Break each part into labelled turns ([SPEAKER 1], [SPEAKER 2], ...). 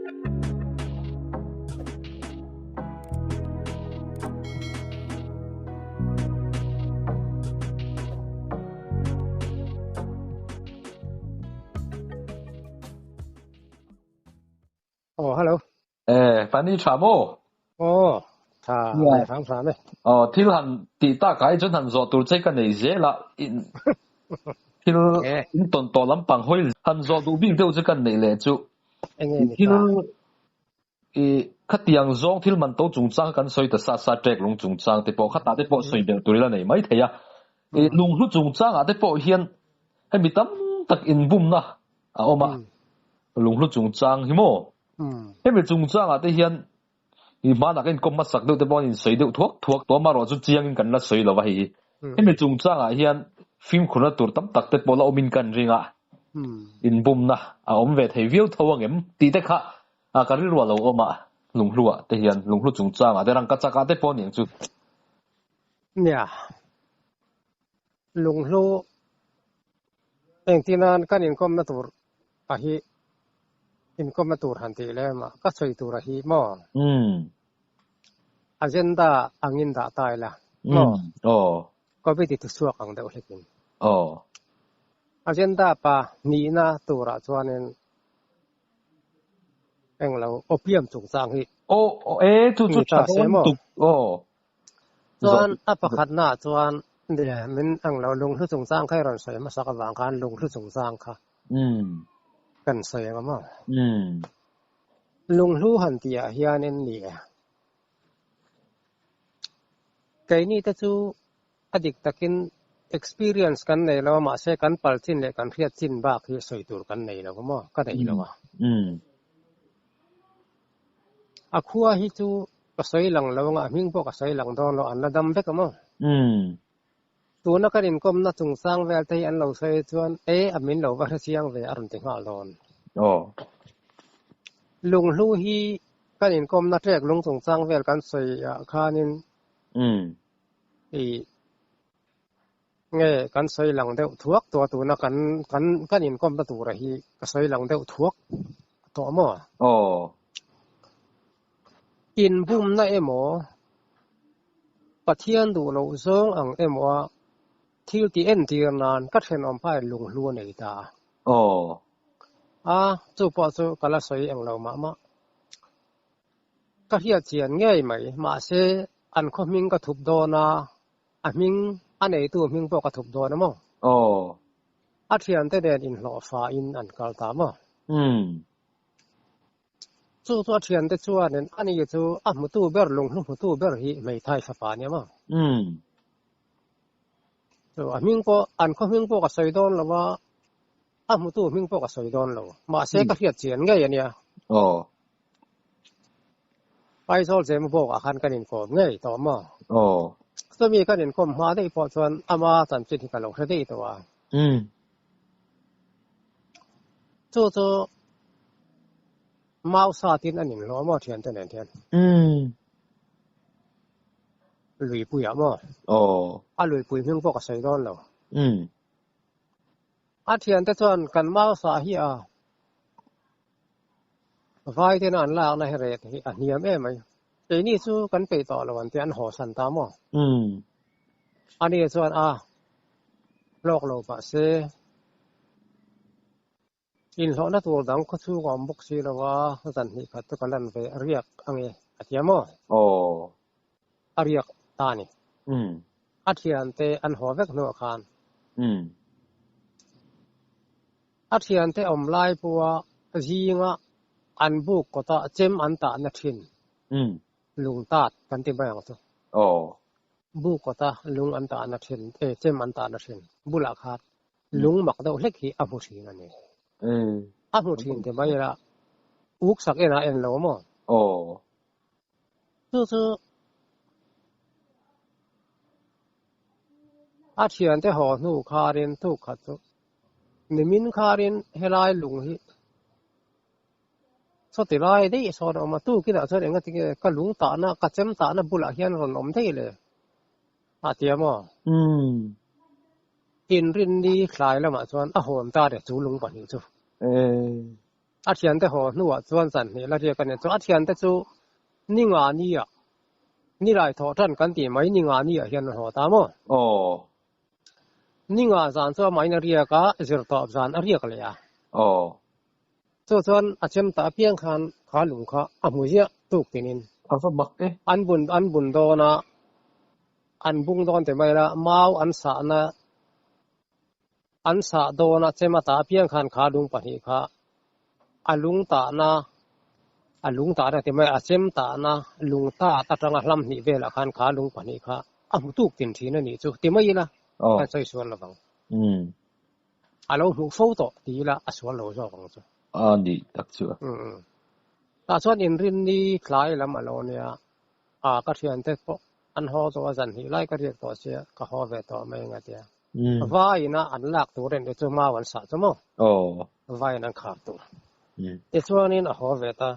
[SPEAKER 1] Oh, hello.
[SPEAKER 2] Eh, Fanny tha maw?
[SPEAKER 1] Oh, tha ve hram hram e.
[SPEAKER 2] Oh, thil han tih tak ah hi chuan han zawh tur che ka nei zel a, in thil in tawn tawh lampang hawi han zawh duh bik deuh chu kan neih leh chu.
[SPEAKER 1] Enge ni
[SPEAKER 2] ta? I khatiang zawng thil man to chungchang kan sawi ta sa sa ṭek lung chungchang te pawh khatah te pawh sawi belh tur ila nei mai thei a. I lunghlu chungchang ah te pawh hian hemi tam tak inbumna a awm a, lunghlu chungchang hi maw? Hemi chungchangah te hian i hmanah ka inkawm hmasak deuh te pawh an insawi deuh thuak thuak tawh a, amaherawh chu chiangin kan la sawi lo va hei hi. Hemi chungchangah hian fimkhurna tur tam tak te pawh la awmin kan ring a, inbumna a awm ve thei viau tho angem tih te kha ka rilru a lo awm a, lunghluah te hian lunghlu chungchangah te rangkachakah te pawh aniang chu.
[SPEAKER 1] Nia, lunghlu Engtinan kan inkawmna tur a hi inkawmna tur han tih lem a, ka sawi tur a hi maw? Agenda angin dah ta ila maw? Committee thuchhuak ang deuh hlekin. Agenda pa nihna turah chuanin englo opium chungchang hi ni ta se maw? Chuan a pakhatna ah chuan min ang lo lunghlu chungchang kha i rawn sawi hmasak avang khan lunghlu chungchang kha kan sawi ang a maw? Lunghlu han tih ah hianin ni e. Keini te chu a dik takin experience kan nei lo a mahse kan pal chin leh kan hriat chin bak hi sawi tur kan nei lo a maw? Ka nei lo a. A khua hi chu ka sawi lang lo anga a hming pawh ka sawi lang dawn lo, an la dam vek a maw? Tuna kan inkawmna chungchang vel te hi an lo sawi chuan e a min lo va hre chiang ve a rawn ti nghal dawn. Lunghlu hi kan inkawmna ṭek lung chungchang vel kan sawi ah khanin i nge kan sawi lang deuh thuak tawh a tuna kan kan kan inkawmna tura hi ka sawi lang deuh thuak tawh maw?
[SPEAKER 2] Aw.
[SPEAKER 1] Inbumna emaw, Pathian duh loh zawng ang emaw a thil tih entir nan ka thenawm pain lunghlu a nei ta.
[SPEAKER 2] Aw.
[SPEAKER 1] A, chu pawh chu ka la sawi eng lo mah mah. Ka hriat chian ngei mai, mahse an khaw hming ka thup dawn a, A hming, a neitu hming pawh ka thup dawn a maw?
[SPEAKER 2] Aw.
[SPEAKER 1] A thiante nen inhlawh fain an kal ta maw?
[SPEAKER 2] Umm.
[SPEAKER 1] Chu chu a thiante chuanin ani chu a hmutu ber, lunghlu hmutu ber hi hmeithai fapa a nia maw?
[SPEAKER 2] Umm.
[SPEAKER 1] Chu a hming pawh, an khaw hming pawh ka sawi dawn lo a, a hmutu hming pawh ka sawi dawn lo. Mahse ka hriat chian ngei a nia.
[SPEAKER 2] Aw.
[SPEAKER 1] Aizawl Zemabawk ah khan kan inkawm ngei tawh maw?
[SPEAKER 2] Aw.
[SPEAKER 1] Chumi kan inkawm hma daih pawh chuan ama chanchin hi ka lo hre daih tawh a.
[SPEAKER 2] Umm.
[SPEAKER 1] Chu chu mau satin an inhlawh maw thiante nen hian?
[SPEAKER 2] Umm.
[SPEAKER 1] Luipui ah maw?
[SPEAKER 2] Aw.
[SPEAKER 1] A luipui hming pawh ka sawi dawn lo.
[SPEAKER 2] Umm.
[SPEAKER 1] A thiante chuan kan mau sah hi a Vai tena an lakna hi rate hi a hniam em mai. Keini chu kan peih tawh lo an ti an hawsan ta maw? Ani chuan a hlawk lo pah se inhlawhna tur dang khawchhung a awm bawk si lo a, zan hnih khat chu ka lan ve a riak ange a ti a maw? A riak ta a ni. A thiante an haw vek hnuah khan. A thiante awm lai pawha zinga an buk kawta chem an tahna thin lung tat kan ti mai ang chu. Buk kawta lung an tahna thin e chem an tahna thin bulah khan lung mak deuh hlek hi a hmu thin a ni. A hmu thin ti mai ila uk sak enah en lo maw? Chu chu a thiante haw hnu kharin tuk khat chu nimin kharin helai lung hi sawti lai daih sawn a awm a, tukinah chuan enga tinge ka lung tahna ka chem tahna bulah hian rawn awm daih le a ti a maw? Inrinni thlai lamah chuan a hawn ta le chu lung pahnih chu. A thiante haw hnuah chuan zan hnih la riak a ni. Chu a thiante chu ni nga nia ni lai thawh tan kan tih mai ni nga nia hian an haw ta maw?
[SPEAKER 2] Aw.
[SPEAKER 1] Ni nga zan chu amahin a riak a, zirtawp zan a riak leh a.
[SPEAKER 2] Aw.
[SPEAKER 1] Chu chuan a chem ta apiang khan kha lung kha a hmu ziah tuk tinin.
[SPEAKER 2] A va mak e.
[SPEAKER 1] An bun an bun dawn a, an bung dawn ti mai la, mau an sahna An sah dawn a chem ata apiang khan kha lung pahnih kha a lung tahna a lung tahna ti mai a chem tahna lung tat atanga hlam hnih velah khan kha lung pahnih kha a hmu tuk tin thin a nih chu ti mai ila kan sawi sual lo vang. A lo hmuh fo tawh ti ila a sual lo zawk ang chu.
[SPEAKER 2] A nih tak chu a.
[SPEAKER 1] Tah chuan inrinni tlai lam a lo nia a ka thiante pawh an haw tawh a zan hnih lai ka riak tawh sia ka haw ve tawh mai ang a tia. Vai ina an lak tur en te chu mau an sah chu maw? Vai in an khar tur. Tichuanin a haw ve ta,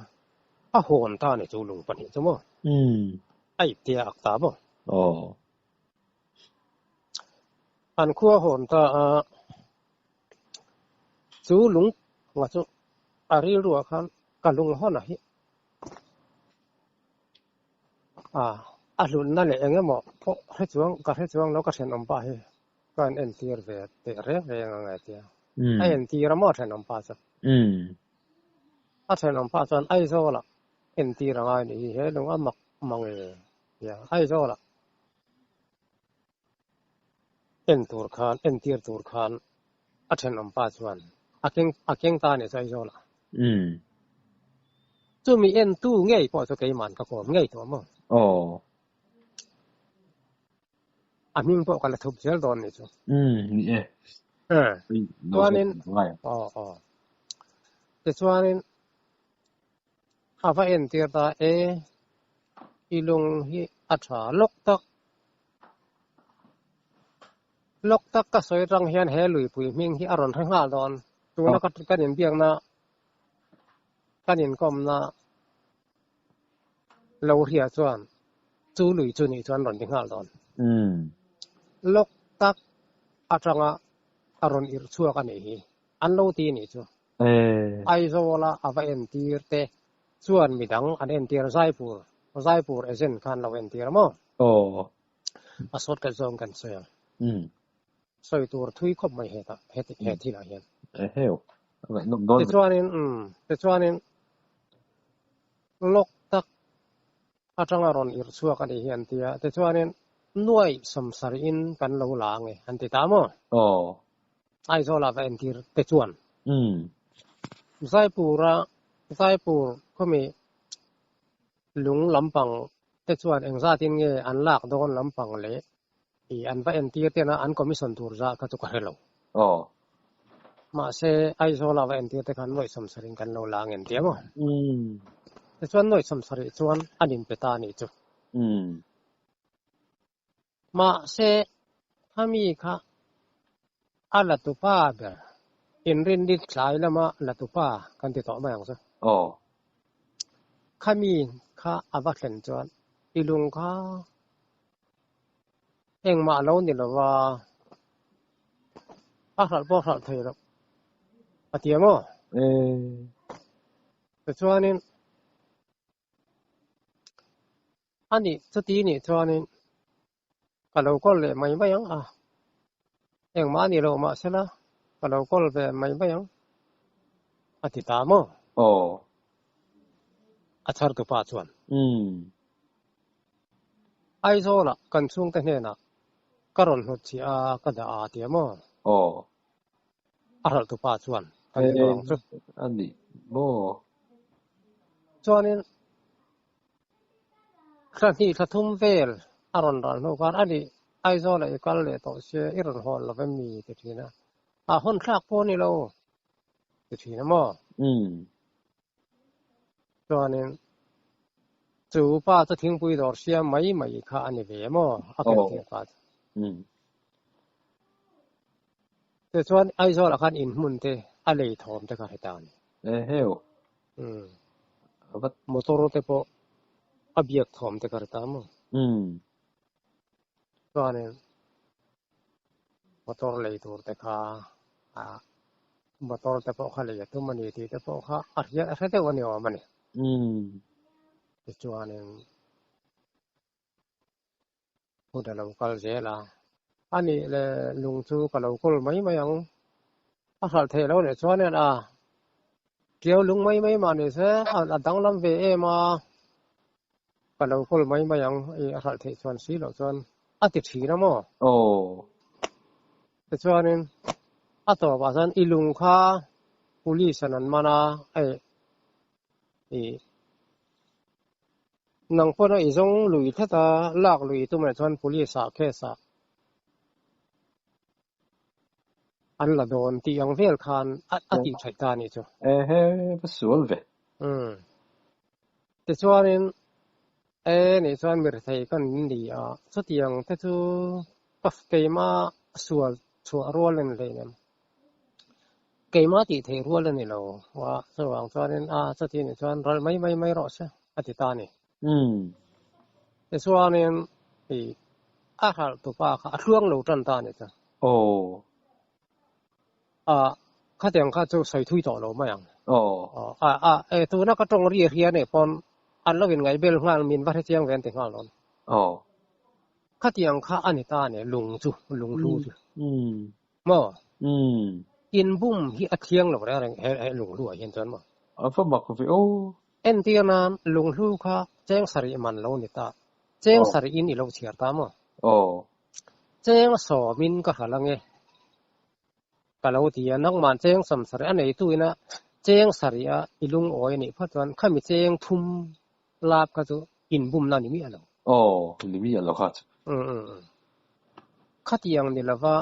[SPEAKER 1] a hawn ta ni chu lung pahnih chu maw? A ip tia ak ta maw? An khua hawn ta a, chu lung nga chu a rilruah khan ka lung hawn a hi A, a hlutna leh eng emaw pawh hre chuang ka hre chuang lo ka thenawm pa hi ka han entir ve teh reng reng ang e tia. A entir a maw thenawm pa chu? A thenawm pa chuan Aizawl ah entir a ngai nih hi he lung a mak mang e tia. Aizawl ah en tur khan entir tur khan a thenawm pa chuan a keng a keng ta nih chu Aizawl ah. Chumi entu ngei pawh chu keiman ka kawm ngei tawh maw?
[SPEAKER 2] Aw.
[SPEAKER 1] A hming pawh ka la thup zel dawn nih chu.
[SPEAKER 2] Umm ni e.
[SPEAKER 1] Chuanin aw aw. Tichuanin a va entir ta e i lung hi a tha lawk tak. Lawk tak ka sawi atang hian he luipui hming hi a rawn hre nghal dawn. Tuna ka kan inbiakna kan inkawmna lo hria chuan chu lui chu nih chuan rawn ti nghal dawn. Lawk tak atanga a rawn irh chhuak a nih hi an lo ti nih chu. Aizawla a va entir te chuan midang an entir Zaipur Zaipur agent khan lo entir a maw? A sawt ka zawng kan sawi ang. Sawi tur thui khawp mai hetah heti he thilah hian.
[SPEAKER 2] Eheu. A ngaihnawm dawn ve.
[SPEAKER 1] Tichuanin umm tichuanin lawk tak atanga rawn irh chhuak a nih hi an ti a. Tichuanin nuai sawmsarihin kan lo la ang e an ti ta maw?
[SPEAKER 2] Aw.
[SPEAKER 1] Aizawla va entir te chuan. Zaipura Zaipur khawmi lung lampang te chuan engzatin nge an lak dawn lampang leh i an va entir tena an commission tur zah kha chu ka hre lo.
[SPEAKER 2] Aw.
[SPEAKER 1] Mahse, Aizawla va entir te khan nuaih sawmsarih kan lo la ang entir maw? Tichuan nuaih sawmsarih chuan an inpe ta a nih chu. Mahse, khami kha a la tupa ber, inrinni tlai lama la tupa kan ti tawh mai ang chu.
[SPEAKER 2] Aw.
[SPEAKER 1] Khami kha a va thlen chuan i lung kha engmah lo ni lova a hralh pawh hralh thei loh a ti ang aw. Tichuanin. A nih chuti nih chuanin ka lo kawl leh mai mai ang a, engmah a ni lo mahsela ka lo kawl ve mai mai ang a ti ta maw?
[SPEAKER 2] Aw.
[SPEAKER 1] A chhartupa chuan.
[SPEAKER 2] Umm.
[SPEAKER 1] Aizawlah kan chhungte hnenah ka rawn hnut chhiah a, ka dah a ti a maw?
[SPEAKER 2] Aw.
[SPEAKER 1] A hralhtupa chuan kan ti tawh ang chu.
[SPEAKER 2] A nih maw?
[SPEAKER 1] Chuanin Thla hnih thla thum vel a rawn ral hnu khan a nih Aizawlah i kal leh tawh sia i rawn hawn lo em mi ti thin a, a hawn thlak pawh a ni lo ti thin a maw? Chuanin chu pa chu thingpui dawr siam mai mai kha a ni ve maw a ken tir pa chu. Tichuan Aizawlah khan inhmun te a lei thawm te kha heta a ni.
[SPEAKER 2] Eheu.
[SPEAKER 1] Motor te pawh a biak thawm te ka ri ta maw? Chuanin motor lei tur te kha a Motor te pawh kha lei a tum a ni tih te pawh kha a hria a hre deuh a ni awm a ni. Tichuanin hun a lo kal zel a, a nih le lung chu ka lo kawl mai mai ang. A hralh theih loh leh chuanin a ṭiau lung mai mai mah ni se a danglam ve em a, ka lo kawl mai mai ang i a hralh theih chuan si loh chuan a ti ṭhin a maw?
[SPEAKER 2] Aw.
[SPEAKER 1] Tichuanin a tawpah chuan i lung kha police an an man a, hei i nang pawh i zawng lui tlat a, lak lui tum ah chuan police ah case ah an la dawn tih ang vel khan a tih theih ta a nih chu.
[SPEAKER 2] Ehe, va sual ve.
[SPEAKER 1] Umm. Tichuanin e nih chuan mirthei kan ni a, chutiang te chu ka keima sual chhuah rual a ni hleinem. Keima tih theih rual a ni lo a, chuvang chuanin a chuti nih chuan ral mai mai mai rawh se a ti ta a ni. Tichuanin i a hralh tupa kha a hluang lo tan ta a nih chu.
[SPEAKER 2] Aw.
[SPEAKER 1] A khatiang kha chu sawi thui tawh lo mai ang.
[SPEAKER 2] Aw.
[SPEAKER 1] A a e tuna ka tawng ri hria nih pawn an lo inngaihbel nghal min va hrechiang ve an ti nghal dawn.
[SPEAKER 2] Aw.
[SPEAKER 1] Khatiang kha a ni ta a ni lung chu lung hlu chu. Maw? Inbum hi a thiang lo reng reng he he lung hlu ah hian chuan maw?
[SPEAKER 2] A va mak ve aw.
[SPEAKER 1] Entir nan lung hlu kha cheng sarih man lo ni ta. Cheng sarih in i lo chhiar ta maw?
[SPEAKER 2] Aw.
[SPEAKER 1] Cheng sawm in ka hral ange. Ka lo ti a, nangmah cheng sawm sarih a neitu ina cheng sarih a i lungawi a nih phawt chuan khami cheng thum lap kha chu inbumna a ni miah lo.
[SPEAKER 2] Aw, ni miah lo kha chu.
[SPEAKER 1] Umm umm umm. Khatiang ni lova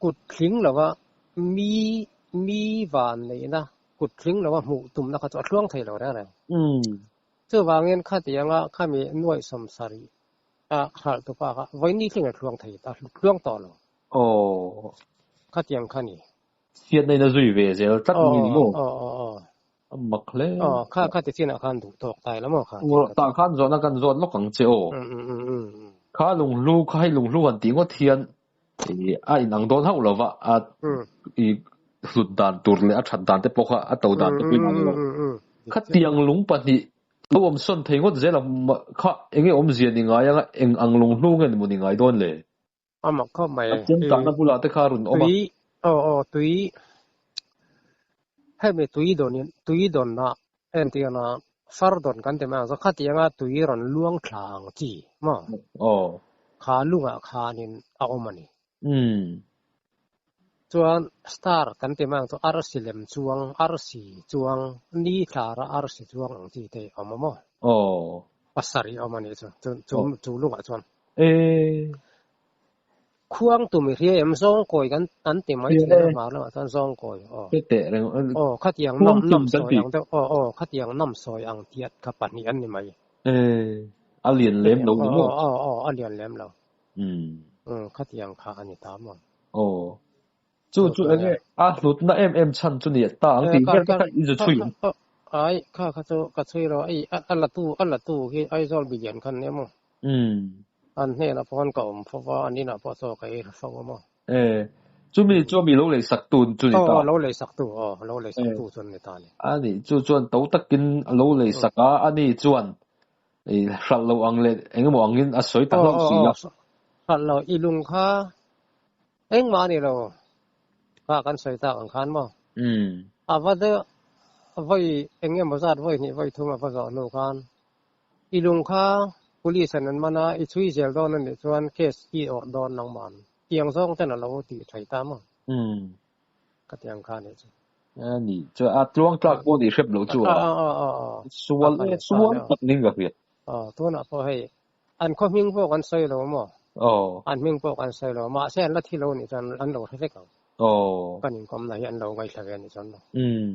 [SPEAKER 1] kut thling lova mi mi van neihna kut thling lova hmuh tumna kha chu a thluang thei lo reng reng.
[SPEAKER 2] Umm.
[SPEAKER 1] Chuvangin khatianga khami nuaih sawm sarih a hralh tupa kha vawiin thleng a thluang thei ta, thluang tawh lo.
[SPEAKER 2] Aw.
[SPEAKER 1] Khatiang kha ni.
[SPEAKER 2] Chhiatna in a zui ve zel tlat ni ni maw?
[SPEAKER 1] Aw aw aw.
[SPEAKER 2] A mak hle.
[SPEAKER 1] Aw kha kha ti chinah khan duh tawk ta ila maw kha.
[SPEAKER 2] Tah khan zawhna kan zawt lawk ang che aw. Kha lunghlu kha hei lunghlu han tih ngawt hian a inang dawn hauh lova a i hlut dan tur leh a that dan te pawh kha a to dan te pawh inang lo. Khatiang lung pahnih Lo awm sawn thei ngawt zel ang kha enge awmzia ni ngai anga eng ang lung hlu nge ni maw ni ngai dawn le?
[SPEAKER 1] A mak khawp mai.
[SPEAKER 2] A chiang tahna bulah te kha a rawn awm a.
[SPEAKER 1] Tui aw aw tui hemi tui dawn in tui dawnna entirna far dawn kan ti mai ang chu khatianga tui rawn luang thla ang chi maw?
[SPEAKER 2] Aw.
[SPEAKER 1] Kha lungah khanin a awm a ni.
[SPEAKER 2] Umm.
[SPEAKER 1] Chuan star kan ti mai ang chu arsi lem chuang, arsi chuang, ni thlara arsi chuang ang chi te a awm a maw?
[SPEAKER 2] Aw.
[SPEAKER 1] Pasarih a awm a nih chu, chu chu chu lungah chuan.
[SPEAKER 2] Ee.
[SPEAKER 1] Khuang tum i hria em zawngkawi kan an ti mai thin a hmar lamah chuan zawngkawi aw.
[SPEAKER 2] Hre teh reng.
[SPEAKER 1] Aw khatiang nawm nawm sawi ang deuh aw aw khatiang nawm sawi ang tiat kha pahnih an ni mai.
[SPEAKER 2] Ee. A lian lem lo ni maw?
[SPEAKER 1] Aw aw aw a lian lem lo.
[SPEAKER 2] Umm.
[SPEAKER 1] Umm khatiang kha a ni ta maw?
[SPEAKER 2] Aw. Chu chu enge a hlutna em em chhan chu ni ta ang tih vel te kha i zu chhui ang.
[SPEAKER 1] Ai kha kha chu ka chhui lo ai a la tu a la tu hi Aizawl bilian khan nia maw?
[SPEAKER 2] Umm.
[SPEAKER 1] An hnenah pawh khan ka awm fo va an inah pawh chaw ka ei fo a maw?
[SPEAKER 2] E chumi chu mi lo lei sak tu chu ni ta.
[SPEAKER 1] Aw lo lei sak tu aw lo lei sak tu chu an ni ta ni.
[SPEAKER 2] A nih chu chuan to takin a lo lei sak a a ni chuan I hralh lo ang leh engemaw angin a sawi ta hlauh si a.
[SPEAKER 1] Hralh lo, i lung kha engmah a ni lo kha kan sawi tak ang khan maw? A va deuh vawi engemaw zat vawi hnih vawi thum a va zawh hnu khan i lung kha police an an man a, i chhui zel dawn a nih chuan case i awrh dawn nangmah tiang zawng ten a lo tih thei ta maw? Ka ti ang kha nih chu.
[SPEAKER 2] A ni chu a tluang tlak pawh nih hrep loh chu a. Sual sual tak ning ka hria.
[SPEAKER 1] Aw tunah pawh hei an khaw hming pawh kan sawi lo maw?
[SPEAKER 2] Aw.
[SPEAKER 1] An hming pawh kan sawi lo mahse an la thi lo nih chuan an lo hre vek ang.
[SPEAKER 2] Aw.
[SPEAKER 1] Kan inkawmna hi an lo ngaithla ve nih chuan maw?
[SPEAKER 2] Umm.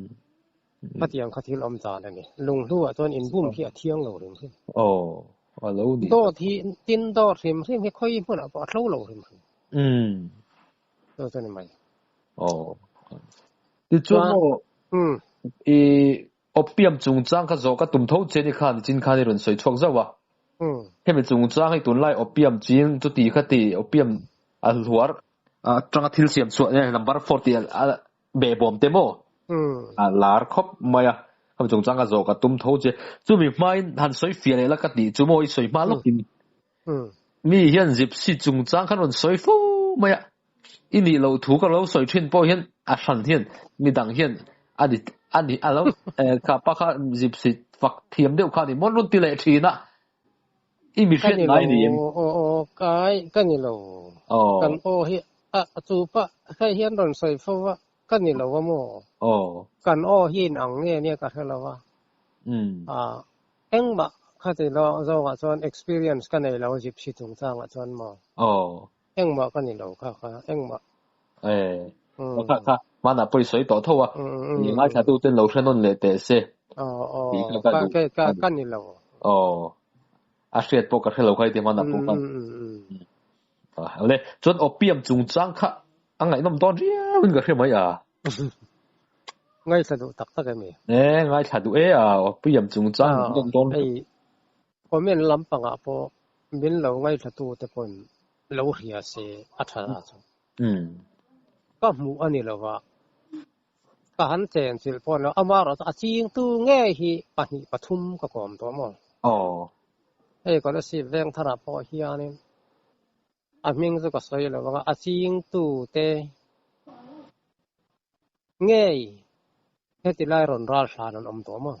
[SPEAKER 1] Khatiang kha thil awm dan a ni. Lunghlu ah chuan inbum hi a thiang lo hrim hrim.
[SPEAKER 2] Aw. A lo ni.
[SPEAKER 1] Dawt hi tin dawt hrim hrim hi khawi hmunah pawh a tlo lo hrim hrim.
[SPEAKER 2] Umm.
[SPEAKER 1] Chu chu ni mai.
[SPEAKER 2] Aw. Tichuan maw i opium chungchang kha zawh ka tum tho che ni khan chin khan i rawn sawi chhuak zauh a. Hemi chungchang hi tunlai opium chin chuti kha ti opium a hluar atanga thil siam chhuah number 4 tih a. Behbawm te maw? A lar khawp mai a, khami chungchang ka zawh ka tum tho che. Chumi hmain han sawi fiah leh la ka tih chu maw i sawi hma lawkin mi hian Gypsy chungchang khan rawn sawi fo mai a, i nih loh thu ka lo sawi thin pawh hian a hran hian midang hian a ni a ni a lo kha pa kha Gypsy fak thiam deuh kha a ni maw an rawn ti leh thin a, i mi
[SPEAKER 1] Ka
[SPEAKER 2] hriat
[SPEAKER 1] ni
[SPEAKER 2] ngai
[SPEAKER 1] lo
[SPEAKER 2] ni em?
[SPEAKER 1] aw aw kai ka ni lo
[SPEAKER 2] Aw.
[SPEAKER 1] kan aw hi a chu pa hei hian rawn sawi fo va ka ni lo a maw?
[SPEAKER 2] Aw.
[SPEAKER 1] Kan aw hi in ang nge nia ka hre lo a.
[SPEAKER 2] Umm.
[SPEAKER 1] A engmah kha ti lo zawngah chuan experience ka nei lo gypsy chungchangah chuan maw?
[SPEAKER 2] Aw.
[SPEAKER 1] Engmah ka ni lo kha kha engmah.
[SPEAKER 2] Eh. Kha kha hmanah pawh i sawi tawh tho a. I ngaithla tu ten lo hre nawn leh teh se.
[SPEAKER 1] Aw aw.
[SPEAKER 2] Tih kha ka duh.
[SPEAKER 1] Ka ka ni lo.
[SPEAKER 2] Aw. A hriat pawh ka hre lo kha i ti hmanah pawh khan. Le chuan opium chungchang kha a ngaihnawm dawn riau in ka hre mai a.
[SPEAKER 1] Ngaithla duh tak tak em i?
[SPEAKER 2] E, ngaithla duh e a, opium chungchang ngaihnawm dawn.
[SPEAKER 1] Hei comment lampangah pawh min lo ngaithla tu te pawn lo hria se a tha a chu. Ka hmuh a ni lova, ka han chen chilh pawh lo, amaherawhchu a chingtu ngei hi pahnih pathum ka kawm tawh maw?
[SPEAKER 2] Aw.
[SPEAKER 1] Hei Kolasib veng tharah pawh hianin a hming chu ka sawi lo ang a, a chingtute ngei heti lai rawn ral hlan an awm tawh maw?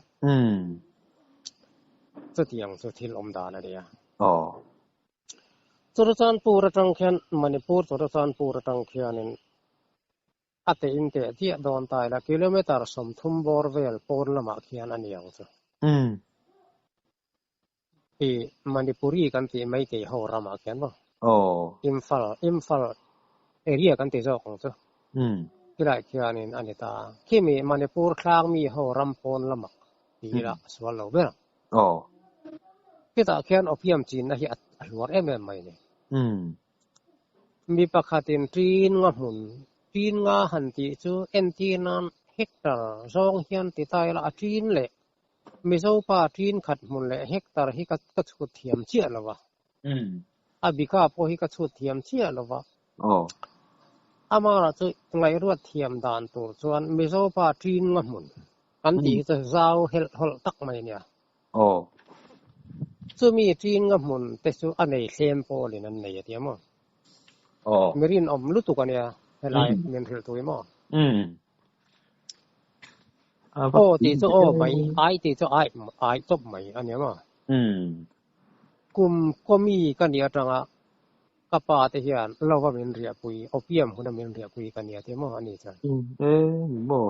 [SPEAKER 1] Chutiang chu thil awm dan a nia.
[SPEAKER 2] Aw.
[SPEAKER 1] Churachandpur atang khian Manipur Churachandpur atang khianin a teh in teh chiah dawn ta ila kilometre 30 bawr vel pawn lamah khian a ni ang chu. I Manipuri kan tih mai tei ho ramah khian maw?
[SPEAKER 2] Aw.
[SPEAKER 1] Imphal, Imphal area kan ti zawk ang chu. Khilai khianin a ni ta. Khimi Manipur thlang mi ho ram pawn lamah ti ila a sual lo ber ang.
[SPEAKER 2] Aw.
[SPEAKER 1] Khitah khian opium chinna hi a hluar em em mai ni. Mi pakhatin ṭin nga hmun, ṭin nga han tih chu entir nan hectare zawng hian ti ta ila a ṭin leh Mizo pa ṭin khat hmun leh hectare hi ka chhut thiam chiah lo va. A bika pawh hi ka chhut thiam chiah lo va. Amah chu ngaihruat thiam dan tur chuan Mizo pa ṭin nga hmun kan tih hi chu zau helh hawlh tak mai nia. Chumi ṭin nga hmun te chu a nei thlem pawlin an nei a tia maw? Mi rinawm lutuk a nia helai min hrilh tui maw? Aw tih chu aw mai, ai tih chu ai ai tawp mai a nia maw? Kum kawmi ka nih atanga ka pa te hian lova min riahpui, opium huna min riahpui ka nia tia maw a ni chuan.
[SPEAKER 2] Maw?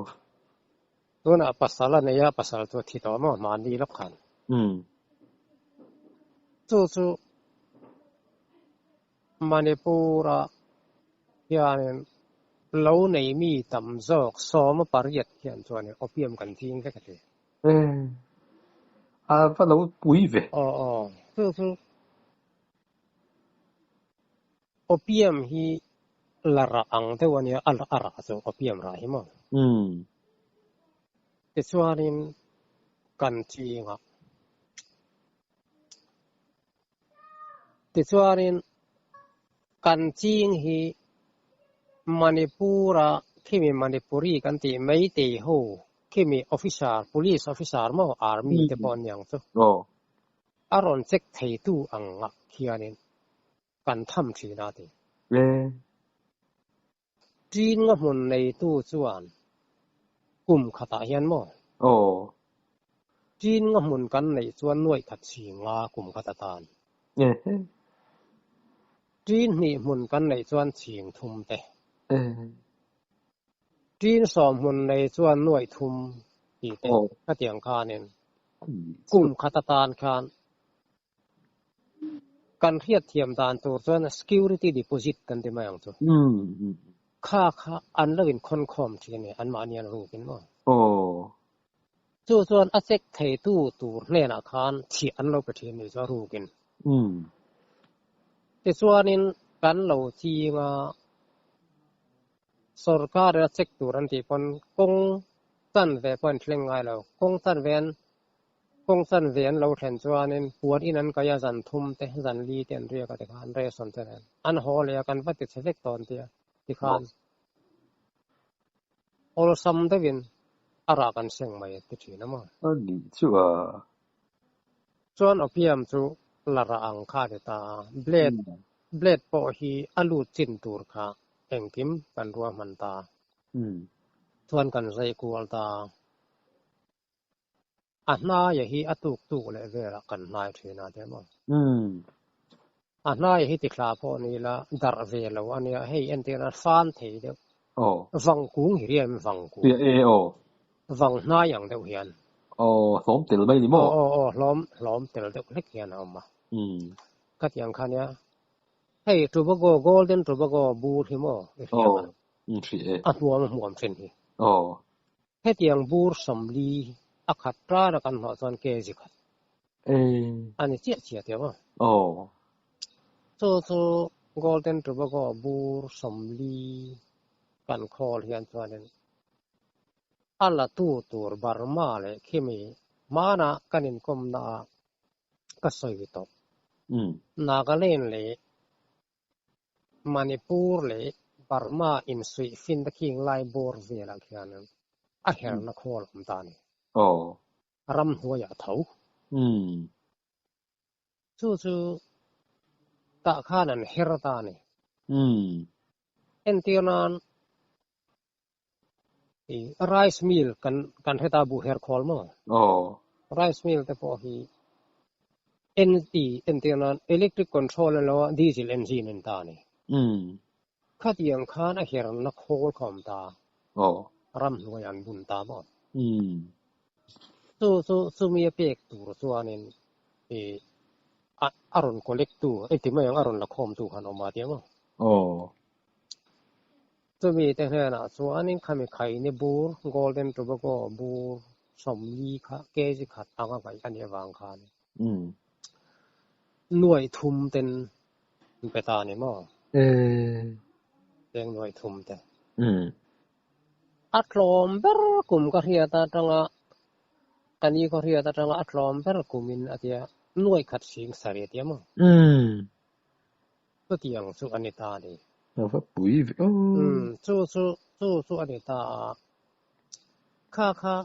[SPEAKER 1] Tunah pasal a nei a, pasal chu a thi tawh maw mahni lawk khan. Chu chu Manipur-ah hianin lo nei mi tam zawk 18 hian chuanin opium kan ching vek a ti.
[SPEAKER 2] A va lo pui ve.
[SPEAKER 1] Aw aw, chu chu opium hi la rah ang deuh a nia, a rah chu opium rah hi maw? Tichuanin kan chingah. Tichuanin kan ching hi Manipur-a khimi Manipuri kan tih Meitei ho khimi officer, police officer maw army te pawh an ni ang chu. A rawn check theitu angah khianin kan tham thin a ti. Ṭin nga hmun neitu chuan kum khatah hian maw?
[SPEAKER 2] Aw.
[SPEAKER 1] Ṭin nga hmun kan neih chuan nuaih khat chhing nga kum khat atan. Ṭin hnih hmun kan neih chuan chhing thum te. Ṭin 10 hmun nei chuan nuaih thum tih te khatiang khanin kum khat atan khan Kan hriat thiam dan tur chuan security deposit kan ti mai ang chu. Kha kha an lo inkhawnkhawm thin a ni, anmahni an rukin maw? Chu chuan a check theitu tur hnenah khan chhiah an lo pe thin ni chu a rukin. Tichuanin kan lo ching a, sorkar a check tur an tih pawn kawng chanve pawh an thleng ngai lo, kawng chanve an Kawng chanve an lo thlen chuanin puan in an kai a, zan thum te, zan li te an riak a tikhan ration te nen an haw leh a, kan va ti chhe vek tawn tia tikhan Awlsam deuhin a rah kan seng mai ti thin a maw?
[SPEAKER 2] A nih chu a.
[SPEAKER 1] Chuan opium chu la rah ang kha a ni ta a, blade blade pawh hi a lut chin tur kha engkim kan ruahman ta. Chuan kan zai kual ta a. A hnaia hi a tuk tuk leh velah kan hnai thin a ti maw? A hnaia hi ti thla pawh ni ila darh ve lo a nia, hei entir a fan thei deuh. Vang kung hi riam vang kung. Vang hnai ang deuh hian.
[SPEAKER 2] Aw, hlawm tel mai ni maw?
[SPEAKER 1] Aw, aw, aw, hlawm, hlawm tel deuh hlek hian a awm a. Khatiang kha nia, hei Tobago, Golden Tobago bur hi maw i hria ang a? A hmuam a hmuam thin hi. Hetiang bur 40 a khat tan a kan hlawh chuan kg khat a ni chiah chiah tih ang. Chu chu Golden Tobago bur 40 kan khawl hian chuanin a la tu tur Burma leh khimi hmana kan inkawmna ah ka sawi tawh. Nagaland leh Manipur leh Burma insuih finna khing lai bawr velah khian a herna khawl awm ta a ni. Ramhnuaiah tho. Chu chu tah khan an her ta a ni. Entir nan rice mill kan kan heta buh her khawl maw? Rice mill te pawh hi entir nan electric control a lo a diesel engine an ta a ni. Khatiang khan a herna khawl kha awm ta. Ramhnuai an bun ta maw? Chu chu chumi a pek tur chuanin a rawn collect tu engti mai ang a rawn la khawm tu khan awm a tia maw? Chumi te hnenah chuanin khami khaini bur, Golden Tobago bur 40 kha kg khat anga ngaih a nih avang khan nuaih thum ten an pe ta a ni maw? Cheng nuaih thum te. A tlawm ber kum ka hriat atanga ka ni khaw hriat atanga a tlawm ber kumin a tia nuaih khat sing sarih a tia maw? Chutiang chu a ni ta a ni.
[SPEAKER 2] A va pui ve aw.
[SPEAKER 1] Umm, chu chu, chu chu a ni ta a. Kha kha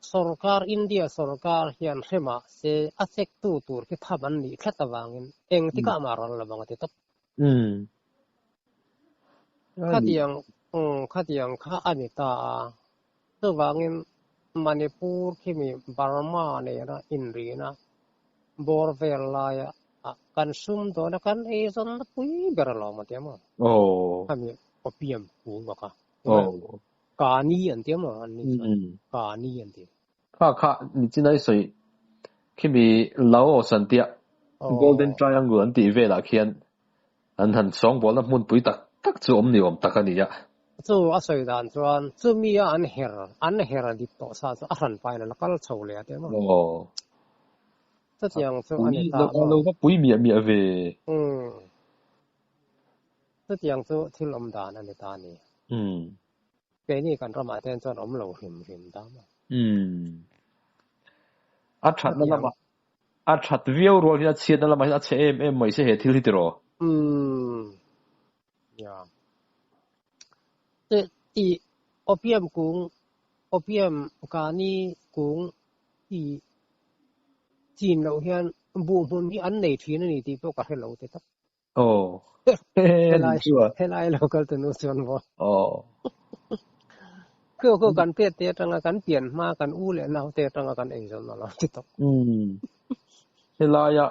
[SPEAKER 1] sorkar, India sorkar hian hre mah se a check tu tur khi tham an nih tlat avangin engtikah mah ral lo ang a ti tawp.
[SPEAKER 2] Umm.
[SPEAKER 1] Khatiang, umm, khatiang kha a ni ta a. Chuvangin Manipur khimi Burma nena inrina bawr vel laia kan sum dawna kan eizawnna pui ber a lawm a ti a maw? Khami opium kung a kha. Kani an ti a maw? An ni chuan kani an ti.
[SPEAKER 2] Kha kha nichin ai sawi khimi Laos an tia Golden Triangle an tih velah khian an han sawngbawlna hmunpui tak tak chu awm ni awm tak a ni a.
[SPEAKER 1] Chu a sawi dan chuan chumi a an her an her dip tawh sa chu a hran pain a la kal chho leh a ti maw? Chutiang chu a ni ta maw?
[SPEAKER 2] Lo va pui miah miah ve.
[SPEAKER 1] Chutiang chu thil awm dan a ni ta a ni. Keini kan ramah te chuan awm lo hrim hrim ta maw?
[SPEAKER 2] A thatna lamah a that viau rual hian a chhiatna lamah hian a chhe em em mai se he thil hi tiraw?
[SPEAKER 1] Umm ya. Te ti opium kung opium kani kung i chin loh hian buh hmun hi an nei thin a ni tih pawh ka hre lo te tak.
[SPEAKER 2] Aw.
[SPEAKER 1] Helai helai lo kal tunu chuan maw.
[SPEAKER 2] Aw.
[SPEAKER 1] Khu khu kan pet te atanga kan pian hma kan u leh nau te atanga kan ei zawn a lo ti tawp.
[SPEAKER 2] Umm. Helaia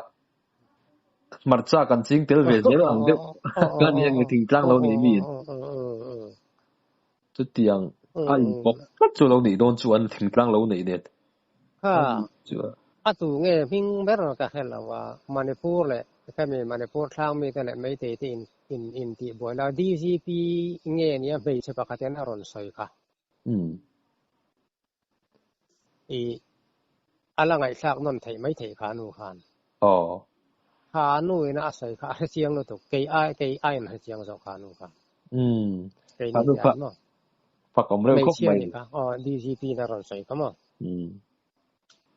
[SPEAKER 2] hmarcha kan ching tel ve zel ang deuh ka ni ang thingtlang lo nei mi. Chutiang a inpawk tlat chu lo nih dawn chu an thingtlang lo neih nen.
[SPEAKER 1] Kha a tu nge hming ber ka hre lo a, Manipur leh khami Manipur thlang mite leh Meitei te in in in tih buai la DGP nge nia hmeichhe pakhat hian a rawn sawi kha. I a la ngaihthlak nawn theih mai theih kha nu khan. Kha nu ina a sawi kha a hre chiang lutuk kei ai kei ai in hre chiang zawk kha nu kha. Kei ni te ai maw.
[SPEAKER 2] Fak awm reuh khawp
[SPEAKER 1] mai. Hmeichhia ni kha aw DGP in a rawn sawi kha maw.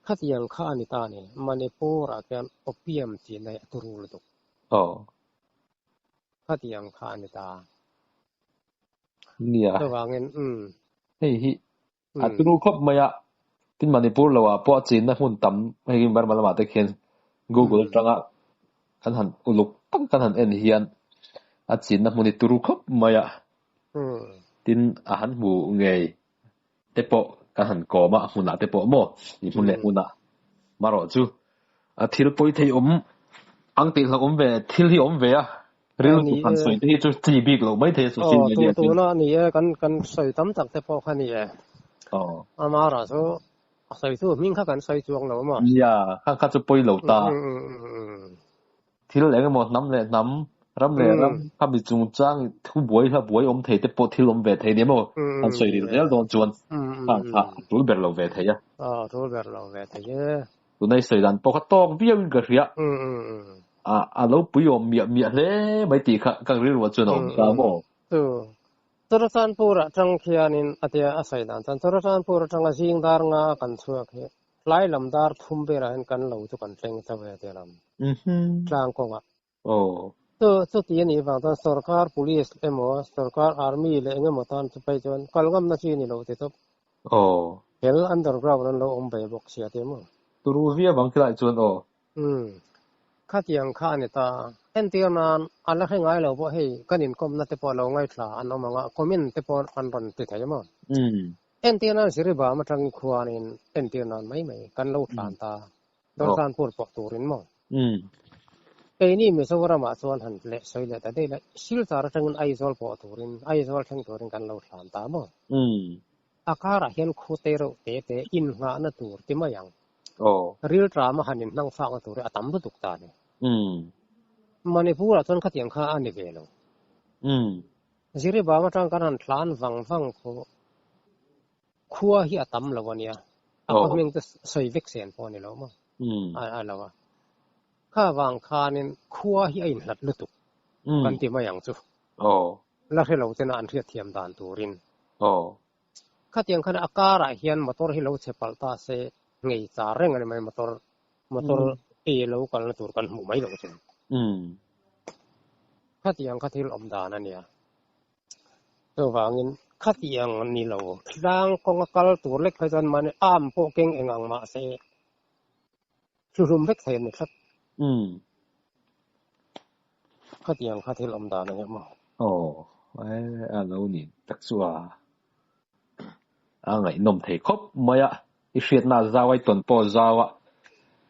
[SPEAKER 1] Khatiang kha a ni ta a ni. Manipur ah khian opium tih na hi a turu lutuk. Khatiang kha a ni ta.
[SPEAKER 2] Nia.
[SPEAKER 1] Chuvangin umm.
[SPEAKER 2] Hei hi a turu khawp mai a, tin Manipur lo ah pawh a chinna hmun tam hei hi Burma lamah te khian Google atanga kan han uluk tak kan han en hian a chinna hmun hi turu khawp mai a, tin a han hmu ngei te pawh kan han kawm a, a hmunah te pawh maw i hmun leh hmunah marawh chu a thil pawi thei awm ang tih hlauh awm ve thil hi awm ve a rilru
[SPEAKER 1] ni
[SPEAKER 2] han
[SPEAKER 1] e
[SPEAKER 2] sawi te hi chu chi bik loh mai thei a social
[SPEAKER 1] aw tu
[SPEAKER 2] media hian
[SPEAKER 1] tuna ni e kan kan sawi tam tak te pawh kha ni e
[SPEAKER 2] aw
[SPEAKER 1] amara chu a sawi tu hming kha kan sawi chuang lo maw
[SPEAKER 2] nia kha kha chu pawi lo ta Thil eng emaw hnam leh hnam, ram leh ram, khami chungchang thu buai hla buai awm thei te pawh thil awm ve thei nia maw? Han sawi ril zel dawn chuan khang kha a tul ber lo ve thei a.
[SPEAKER 1] Aw, tul ber lo ve thei e.
[SPEAKER 2] Tuna i sawi dan pawh kha tawk viau in ka hria. A, a lo pui awm miah miah hle mai tih kha ka rilruah chuan a awm ta maw?
[SPEAKER 1] Chu, Churachandpur atang khianin a tia a sawi dan chuan Churachandpur atanga zing dar nga kan chhuak hi Tlai lam dar thum berah hian kan lo chu kan tleng chauh e tia lam tlang kawngah. Chu chuti a nih vang chuan sorkar police emaw sorkar army leh eng emaw tan chu phei chuan kal ngamna chi a ni lo ti tawp. Hel underground an lo awm ve bawk sia ti maw.
[SPEAKER 2] Turu viau ang khilai chuan aw.
[SPEAKER 1] Umm. Khatiang kha a ni ta. Entir nan a la hre ngai lo pawh hei kan inkawmna te pawh a lo ngaithla an awm ang a, comment te pawh an rawn ti thei maw. Entir nan Jiribam atangin khuanin entir nan mai mai kan lo tlan ta. Dawrtanpur pawh turin maw? Keini Mizoramah chuan han leh sawi leh ta daih la, Silchar atangin Aizawl pawh turin, Aizawl thleng turin kan lo tlan ta maw? A karah hian khu te reuh te te innghahna tur ti mai ang. Rilṭama han inhnang fakna tur hi a tam lutuk ta a ni. Manipur-ah chuan khatiang kha a ni ve lo. Jiribam atang kan han tlan vang vang khu khua hi a tam lo a nia, a khaw hming chu sawi vek sen pawh a ni lo maw? A lo a. Kha vang khanin khua hi a inhlat lutuk kan ti mai ang chu. La hre lo tena an hriatthiam dan turin. Khatiang khan a karah hian motor hi lo chhe palh ta se ngei char reng a ni mai motor motor e lo kalna tur kan hmuh mai lo chu. Khatiang kha thil awm dan a nia. Chuvangin khatiang ni lo tlang kawnga kal tur lek phei chuan mahni arm pawh keng eng ang mah se hluhlum vek thei a ni tlat. Khatiang kha thil awm dan a nia maw?
[SPEAKER 2] Aw, a lo ni tak chu a a ngaihnawm thei khawp mai a, i hriatna a zau a, i tawn pawh a zau a,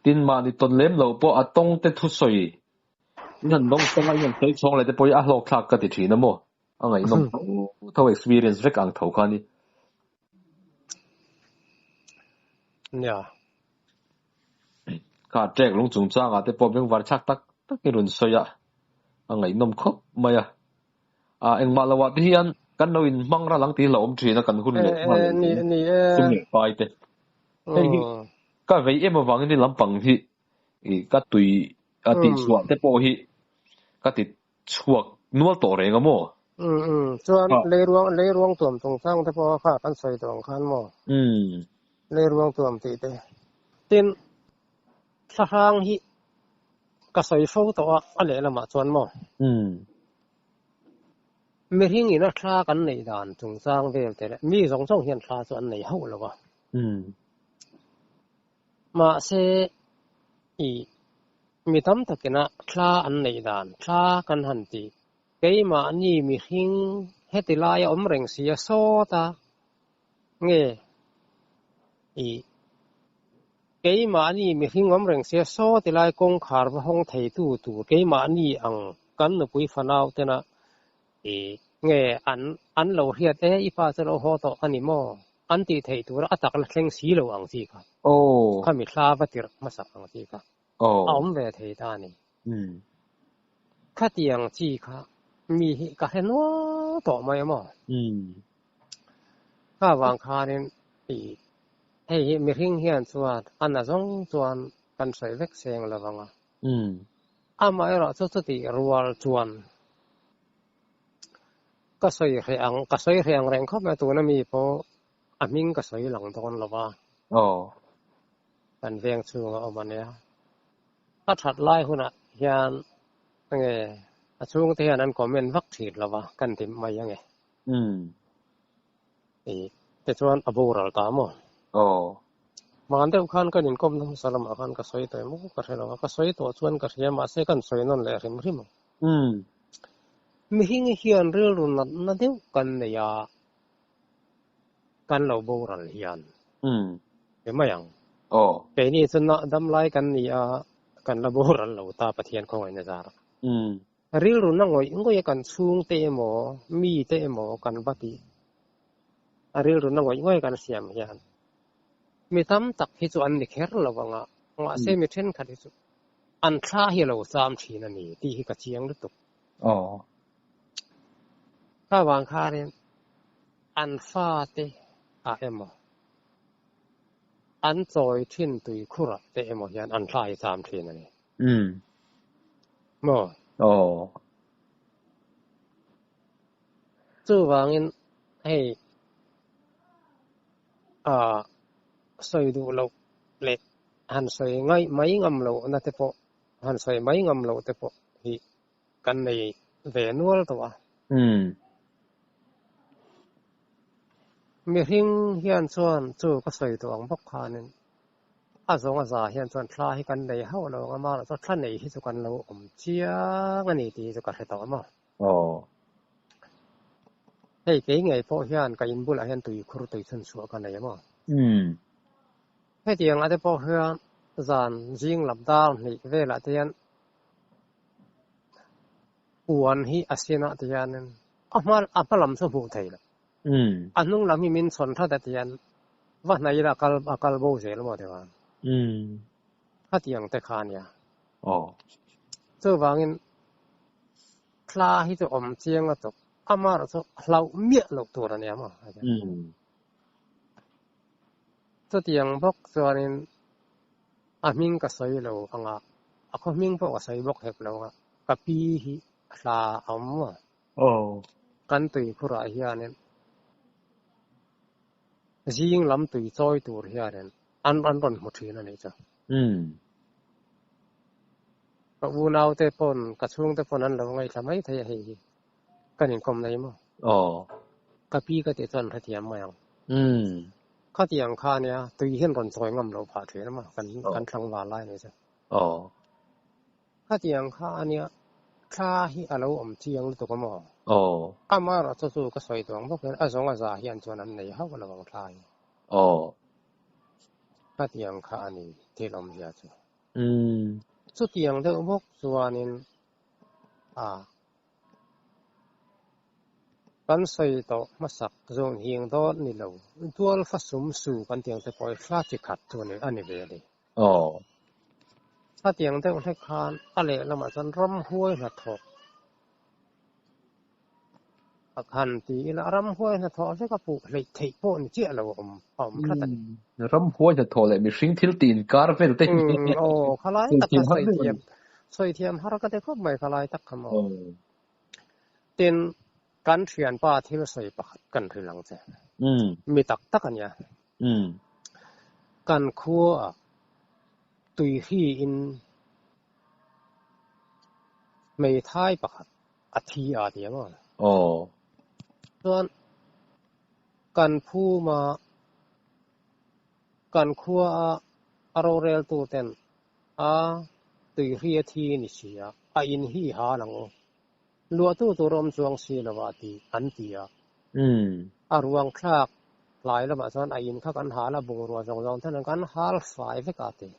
[SPEAKER 2] tin mahni tawn lem loh pawh a tawng te thusawi in han dawng chang a, in han sawi chhawng leh te pawh hi a hlawk thlak ka ti thin a maw? A ngaihnawm tho tho experience vek ang tho kha a ni.
[SPEAKER 1] Nia.
[SPEAKER 2] Kha trek lung chungchangah te pawh bengvar chak tak tak i rawn sawi a, a ngaihnawm khawp mai a. A engmah lo ah te hian kan lo in hmang ral ang tih hlauhawm thin a kan hun leh hma leh sum leh pai te. Hei hi ka vei em avangin hi lampang hi ka tui a tih chhuah te pawh hi ka ti chhuak nual tawh reng a maw?
[SPEAKER 1] Umm umm chuan leiruang leiruang tuam chungchang te pawh kha kan sawi tawh ang khan maw?
[SPEAKER 2] Umm.
[SPEAKER 1] Leiruang tuam tih te. Tin, thlahrang hi ka sawi fo tawh a, a lehlamah chuan maw?
[SPEAKER 2] Umm.
[SPEAKER 1] Mihring ina thla kan neih dan chungchang vel te leh mi zawng zawng hian thla chu an nei hauh lo a.
[SPEAKER 2] Umm.
[SPEAKER 1] Mahse, i mi tam takina thla an neih dan, thla kan han ti, keimahni mihring heti laia awm reng si a sawt a, nge i keimahni mihring awm reng si a sawti lai kawngkhar va hawng theitu tur keimahni ang kan nupui fanau tena i nge an an lo hriat e i pa chu lo haw tawh a ni maw? An tih theih tura a tak la thleng si lo ang chi kha. Khami thla va tirh hmasak ang chi kha. A awm ve thei ta a ni. Khatiang chi kha mi hi ka hre nual tawh mai a maw? Kha vang khanin i hei hi mihring hian chuan a na zawng chuan kan sawi vek seng lo vang a. Amaherawh chu chutih rual chuan Ka sawi hreh ang, ka sawi hreh ang reng khawp mai tuna mi pawh a hming ka sawi lang dawn lo va.
[SPEAKER 2] Aw.
[SPEAKER 1] Kan veng chhunga awm a nia. A that lai hunah hian enge a chhungte hian an comment vak thin lo va, kan ti mai ange.
[SPEAKER 2] Umm.
[SPEAKER 1] I Tichuan a boral ta maw?
[SPEAKER 2] Aw.
[SPEAKER 1] Hman deuh khan kan inkawmna hmasa lamah khan ka sawi tawh em aw ka hre lo a, ka sawi tawh chuan ka hria mahse kan sawi nawn leh hrim hrim ang. Mihring hian rilru natna deuh kan nei a, kan lo boral hian ti mai ang.
[SPEAKER 2] Aw.
[SPEAKER 1] Keini chu na dam lai kan ni a, kan la boral lo ta Pathian khawngaihna zarah. Rilru na ngawih ngawih a kan chhungte emaw, mite emaw kan va tih a rilru na ngawih ngawih kan siam hian mi tam tak hi chu an ni kher lo ang a, mahse mi thenkhat hi chu an thla hi a lo cham thin a ni tih hi ka chiang lutuk.
[SPEAKER 2] Aw.
[SPEAKER 1] Kha vang khanin an fate ah emaw, an chawi thin tuikhurah te emaw hian an thla hi cham thin a ni. Maw?
[SPEAKER 2] Aw.
[SPEAKER 1] Chuvangin hei ah sawi duh loh leh han sawi ngaih mai ngam loh na te pawh han sawi mai ngam loh te pawh hi kan nei ve nual tawh a. Mihring hian chuan chu ka sawi tawh ang bawk khanin A zawng a za hian chuan thla hi kan nei hauh lo ang a, mahla chuan thla nei hi chu kan lo awm chiang a ni tih hi chu ka hre tawh maw.
[SPEAKER 2] Aw.
[SPEAKER 1] Hei kei ngei pawh hian ka in bulah hian tuikhur tui chhun chhuah ka nei a maw. Hetiang ah te pawh hian zan zing lam dar hnih velah te hian puan hi a sinah te hianin a hma a hma lam chu hmuh thei lo. A hnung lam hi min chhawn that a ti hian va hnaih ila a kal a kal bo zel maw ti khan. Khatiang te kha a nia.
[SPEAKER 2] Aw.
[SPEAKER 1] Chuvangin thla hi chu awm chiang a chawp. Amaherawh chu hlauh miah loh tur a nia maw. Chutiang bawk chuanin a hming ka sawi lo anga a khaw hming pawh ka sawi bawk hek lo anga ka pi hi hla a awm maw.
[SPEAKER 2] Aw.
[SPEAKER 1] Kan tuikhurah hianin zing lam tui chawi tur hianin an an rawn hmu thin a nih chu. Ka unaute pawn, ka chhungte pawn an lo ngaihthla mai thei a hei hi. Kan inkawm nei maw?
[SPEAKER 2] Aw.
[SPEAKER 1] Ka pi ka tih chuan hrethiam mai ang. Khatiang kha nia tui hian rawn chawi ngam loh phah thin a maw? Kan kan tlangval lai a nih chu.
[SPEAKER 2] Aw.
[SPEAKER 1] Khatiang kha a nia, thla hi a lo awm chiang lutuk a maw?
[SPEAKER 2] Aw.
[SPEAKER 1] Amaherawh chu chu ka sawi duang bawk hian a zawng a za hian chuan an nei hauh lo ang thla hi.
[SPEAKER 2] Aw.
[SPEAKER 1] Khatiang kha a ni thil awmzia chu.
[SPEAKER 2] Umm.
[SPEAKER 1] Chutiang deuh bawk chuanin a kan sawi tawh hmasak zawn hing dawn ni lo, dual fa sum su kan tih ang te pawh hi thla chi khat chu a ni ve a ni.
[SPEAKER 2] Aw.
[SPEAKER 1] Khatiang deuh hlek khan a lehlamah chuan ramhuai hnathawh a khan ti ila ramhuai hnathawh hlek a puh hleih theih pawh ni chiah lo a awm a awm tlat a ni.
[SPEAKER 2] Ramhuai hnathawh leh mihring thil tih inkar vel te hi
[SPEAKER 1] Aw, khalai tak kha sawi thiam sawi thiam har ka ti khawp mai khalai tak kha maw. Tin, kan thianpa thil sawi pakhat kan hrilh ang che. Mi tak tak a nia. Kan khua tui hi in hmeithai pakhat a thi a ti a maw?
[SPEAKER 2] Aw.
[SPEAKER 1] Chuan kan phuma kan khua a a rorel tu ten a tui hri a thi ni si a, a in hi hal ang u. Luahtu tur awm chuang si lo a ti an ti a. A ruang thlak hlai lamah chuan a in kha kan hal a, bungrua zawng zawng ten kan hal fai vek a ti.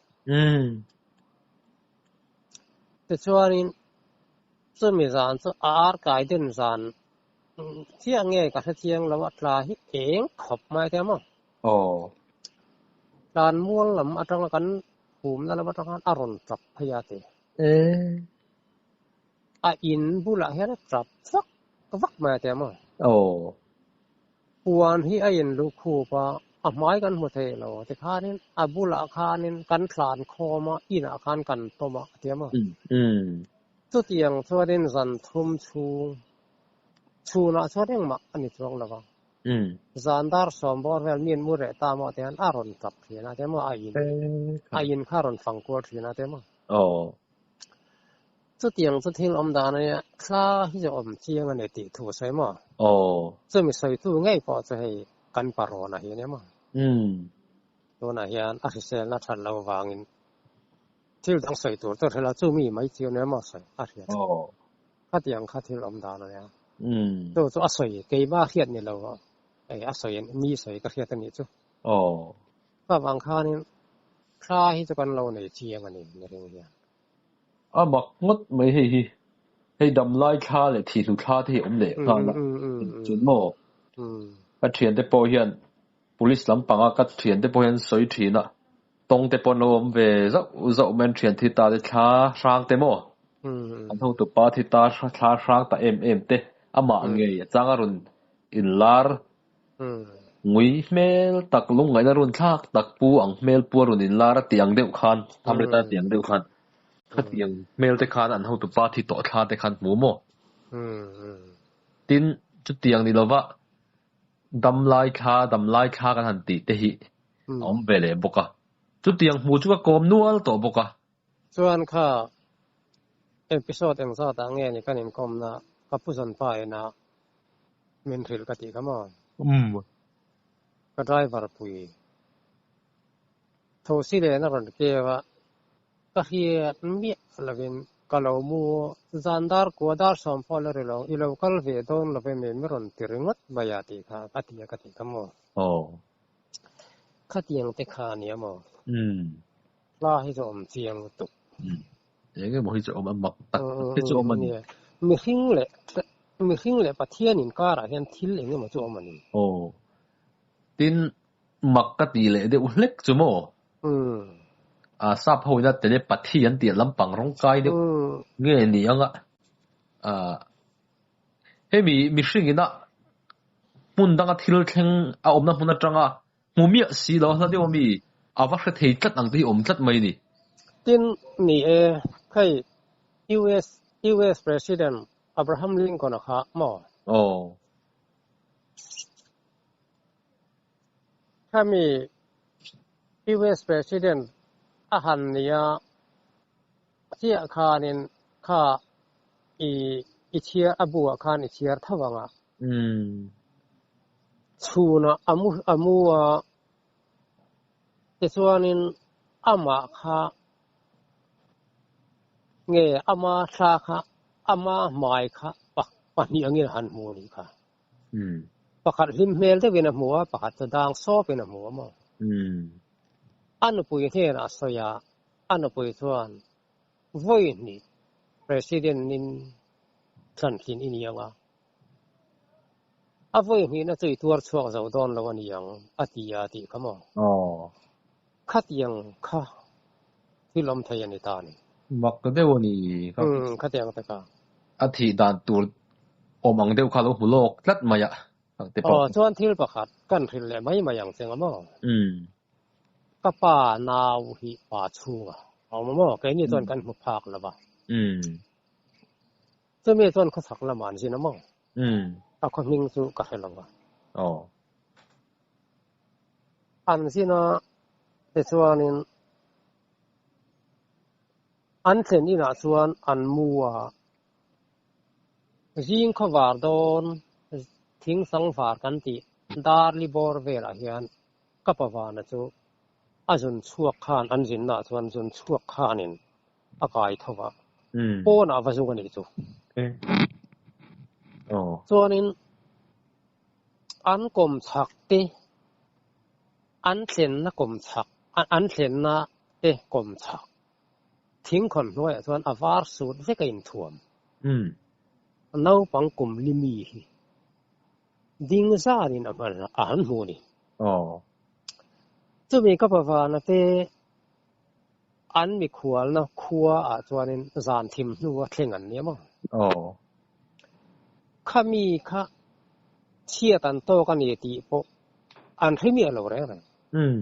[SPEAKER 1] Tichuanin chumi zan chu a ar kai den zan chiah nge ka hre chiang lo a, tla hi eng khawp mai te maw?
[SPEAKER 2] Aw.
[SPEAKER 1] Tlan mual lam atanga kan phumna lam atang khan a rawn tap phei a ti. A in bulah hian a tap vak vak mai a ti a maw?
[SPEAKER 2] Aw.
[SPEAKER 1] Puan hi a in luh khup a, a hmai kan hmu thei lo tikhanin a bulah khanin kan tlan khawm a, inah khan kan tawm a a ti a maw? Chutiang chuanin zan thum chhung chhunah chuan engmah a ni chuang lo va. Zan dar sawm bawr vel mi an mu reh ta maw tihian a rawn tap thin a ti a maw? A in a in kha a rawn fang kual thin a ti a maw?
[SPEAKER 2] Aw.
[SPEAKER 1] Chutiang chu thil awm dan a nia, thla hi chu awm chiang a ni tih thu a sawi maw?
[SPEAKER 2] Aw.
[SPEAKER 1] Chumi sawitu ngei pawh chu hei kan parawn a hi ania maw? Tunah hian a hriselna that lo vangin thil dang sawi tur chu a hre lo, chu mi mai chu ania maw sawi a hriat. Khatiang kha thil awm dan ania. Chu chu a sawi keimah hriat ni lo a sawi mi sawi ka hriat a nih chu. Chuvang khanin thla hi chu kan lo nei chiang a ni mihring hian.
[SPEAKER 2] A mak ngawt mai hei hi. Hei damlai thla leh thihlu thla te hi a awm leh nghal a. Chuan maw? Ka thiante pawh hian police lampanga ka thiante pawh hian sawi thin a, tawng te pawh an lo awm ve zauh zauh mai an thian thi ta te thla hrang te maw? An hotupa thi ta thla hrang ta em em te amah ngei a changa rawn inlar Ngui hmel tak lungngaihna run thlak tak pu ang hmel pu a run inlar a tih ang deuh khan, Hamlet-a tih ang deuh khan, khatiang hmel te khan an hotupa thi tawh thla te khan hmu maw? Tin, chutiang ni lova damlai thla, damlai thla kan han tih te hi a awm ve leh bawk a. Chutiang hmu chu ka kawm nual tawh bawk a.
[SPEAKER 1] Chuan kha episode engzat ah nge ni kan inkawmna ka pu zawn pa inah Min hrilh ka tih kha maw?
[SPEAKER 2] Umm.
[SPEAKER 1] Ka driver pui tho si len a rawn keu a, ka hriat miah lovin ka lo mu zan dar kua dar sawm pawh la ri lo, i lo kal ve dawn lo em mi rawn ti ringawt mai a tih kha a ti a ka tih kha maw?
[SPEAKER 2] Aw.
[SPEAKER 1] Khatiang te kha a nia maw?
[SPEAKER 2] Umm.
[SPEAKER 1] Hla hi chu awm chiang lutuk.
[SPEAKER 2] Umm. Eng emaw hi chu awm a mak tak tak te chu awm a ni.
[SPEAKER 1] Mihring leh mihring leh Pathian inkarah hian thil eng emaw chu awm a ni.
[SPEAKER 2] Aw. Tin, mak ka tih leh deuh hlek chu maw? A sap ho ina telepathy an tih lampang rawng kai deuh nge ni ang a. Hemi mihring ina hmun danga thil thleng a awmna hmun atanga Hmu miah si lo hla deuh ami a va hre thei tlat ang te hi awm tlat mai ni.
[SPEAKER 1] Tin, ni e, hei US US President Abraham Lincoln-a kha maw?
[SPEAKER 2] Aw.
[SPEAKER 1] Hemi US President a han nia chiah khanin kha i i chhiar a bu ah khan i chhiar tho ang a.
[SPEAKER 2] Umm.
[SPEAKER 1] Chhunah a mu a mu a, tichuanin amah kha nge ama thla kha ama hmai kha pahnih angin a han hmu a nih kha.
[SPEAKER 2] Umm.
[SPEAKER 1] Pakhat hlim hmel deuhin a hmu a, pakhat chu dang sawpin a hmu a maw.
[SPEAKER 2] Umm.
[SPEAKER 1] A nupui hnenah a sawi a, a nupui chuan vawi hnih President-in thlantlin i ni ang a. A vawi hnihna chu i tuar chhuak zo dawn lo a ni ang, a ti a tih kha maw?
[SPEAKER 2] Aw.
[SPEAKER 1] Khatiang kha thil awm thei a ni ta a ni.
[SPEAKER 2] Mak ta deuh a ni kha.
[SPEAKER 1] Umm, khatiang te kha.
[SPEAKER 2] A thih dan tur awm ang deuh kha lo hmu lawk tlat mai a.
[SPEAKER 1] Aw, chuan thil pakhat kan hrilh leh mai mai ang che nga maw?
[SPEAKER 2] Umm.
[SPEAKER 1] Ka pa nau hi pa chhunga a awm a maw? Keini chuan kan hmu phak lo va.
[SPEAKER 2] Umm.
[SPEAKER 1] Chumi chuan khawchhak lamah an zin a maw?
[SPEAKER 2] Umm.
[SPEAKER 1] A khaw hming chu ka hre lo va.
[SPEAKER 2] Aw.
[SPEAKER 1] An zin a, tichuanin an thlen inah chuan an mu a, zing khawvar dawn thing sangvar kan tih dar li bawr velah hian ka pavana chu a zun chhuak khan an zinnaah chuan zun chhuak khanin a kai tho va, pawnah va zung a nih chu. Chuanin an kawm chhak te, an thlenna kawm chhak, an thlenna te kawm chhak thingkhawn hnuaiah chuan a var sut vek a inthuam. Naupang kum li mi hi ding zanin a hman a han hmu a ni. Chumi ka pavana te An mikhualna khua ah chuanin zan thim hnu a thleng an nia maw?
[SPEAKER 2] Aw.
[SPEAKER 1] Kha mi kha chhiat an tawk a ni tih pawh an hre miah lo reng reng.
[SPEAKER 2] Umm.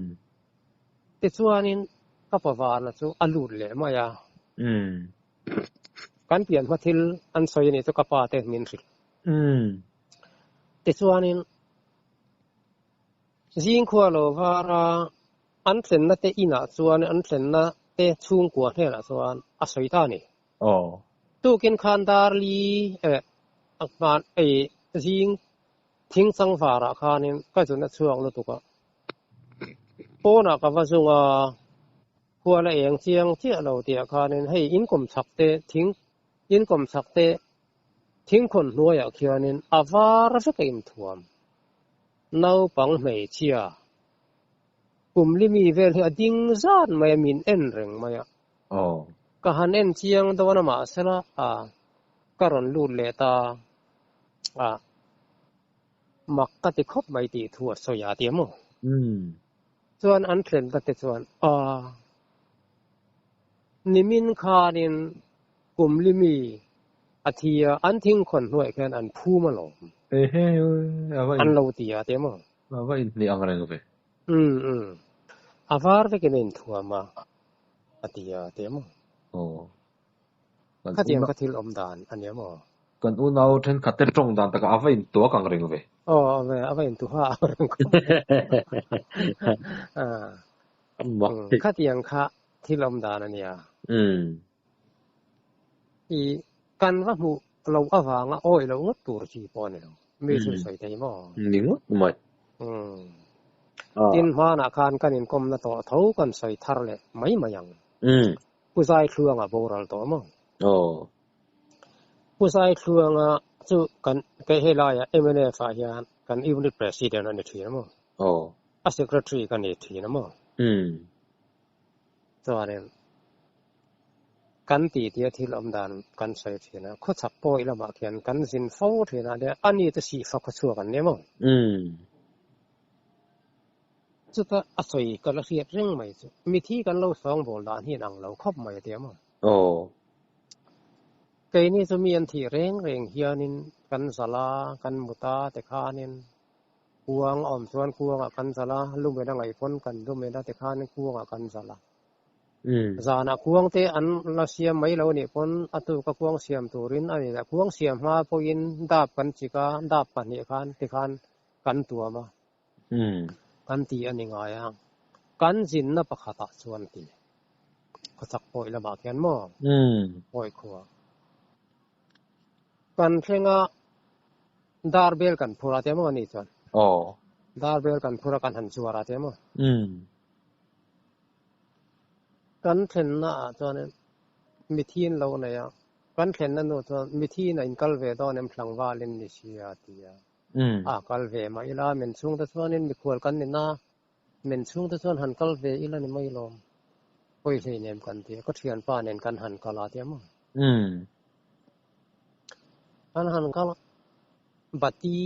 [SPEAKER 1] Tichuanin ka pavana chu a lut leh mai a.
[SPEAKER 2] Umm.
[SPEAKER 1] Kan pian hma thil an sawi a nih chu ka pa te min hrilh.
[SPEAKER 2] Umm.
[SPEAKER 1] Tichuanin zingkhua lo var a An thlenna te inah chuan an thlenna te chhungkua hnenah chuan a sawi ta a ni.
[SPEAKER 2] Aw.
[SPEAKER 1] Tukin khan dar li eh hman ei zing Thing changvarah khanin ka zun a chhuak lutuk a, pawnah ka va zung a, khual a eng chiang chiah lo tihah khanin hei inkawm chak te thing inkawm chak te thingkhawn hnuaiah khianin a var vek a inthuam. Naupang hmeichhia kum li mi vel hi a ding zat mai a, min en reng mai a. Ka han en chiang dawn a mahsela a ka rawn lut leh ta a, mak ka ti khawp mai tih thu a sawi a ti a maw? Chuan an thlen ta te chuan a, nimin khanin kum li mi a thi a, an thingkhawn hnuaiah khian an phum alawm. An lo ti a ti a maw?
[SPEAKER 2] A va inhnih ang reng ve.
[SPEAKER 1] Umm umm. A var vekin a inthuam a, a ti a ti a maw?
[SPEAKER 2] Aw.
[SPEAKER 1] Khatiang kha thil awm dan a nia maw?
[SPEAKER 2] Kan unau thenkhat te tawng dan takah a va intuak ang reng ve.
[SPEAKER 1] Aw a ve, a va intuha ang reng khawp mai. Khatiang kha thil awm dan a nia.
[SPEAKER 2] Umm.
[SPEAKER 1] I kan va hmuh lo avanga awih loh ngawt tur chi pawh a ni lo. Mi thil sawi thei maw?
[SPEAKER 2] Ni ngawt mai.
[SPEAKER 1] Umm. Tin hmanah khan kan inkawmna tawh tho kan sawi thar leh mai mai ang.
[SPEAKER 2] Umm.
[SPEAKER 1] Pu Zaithluanga boral tawh maw?
[SPEAKER 2] Aw.
[SPEAKER 1] Pu Zaithluanga chu kan kei helaiah mnf ah hian kan unit president a ni thin a maw?
[SPEAKER 2] Aw.
[SPEAKER 1] A secretary ka ni thin a maw?
[SPEAKER 2] Umm.
[SPEAKER 1] Chuanin kan tih tia thil awm dan kan sawi thin a, khawchhak pawi lamah khian kan zin fo thin a, a ni te sihfa khawchhuak an ni maw?
[SPEAKER 2] Umm.
[SPEAKER 1] Chuta a sawi ka la hriat reng mai chu, mithi kan lo sawngbawl dan hi an ang lo khawp mai a ti a maw?
[SPEAKER 2] Aw.
[SPEAKER 1] Keini chu mi an thih reng reng hianin kan zal a, kan mut a tikhanin kuang a awm chuan kuangah kan zal a, lumen a ngaih pawn kan lumen a tikhanin kuangah kan zal a. Zanah kuang te an la siam mai lo nih pawn a tuka kuang siam turin a ni leh kuang siam hma pawhin dap kan chik a, dap pahnih khan tikhan kan tuam a. Kan ti a ni ngai a, kan zinna pakhatah chuan ti khawchak pawi lamah khian maw pawi khua kan thleng a, dar bel kan phur a tia maw ani chuan dar bel kan phur a kan han zuar a tia maw kan thlenna ah chuan mithi an lo nei a, kan thlenna nu chuan mithi in a inkal ve dawn em tlangvalin ni sia a ti a. A kal ve mah ila men chhungte chuanin mikhual kan ni na, men chhungte chuan han kal ve ila ni mai lawm. Pawi hleinem kan ti a, ka thianpa nen kan han kal a tia maw? Kan han kal a, bati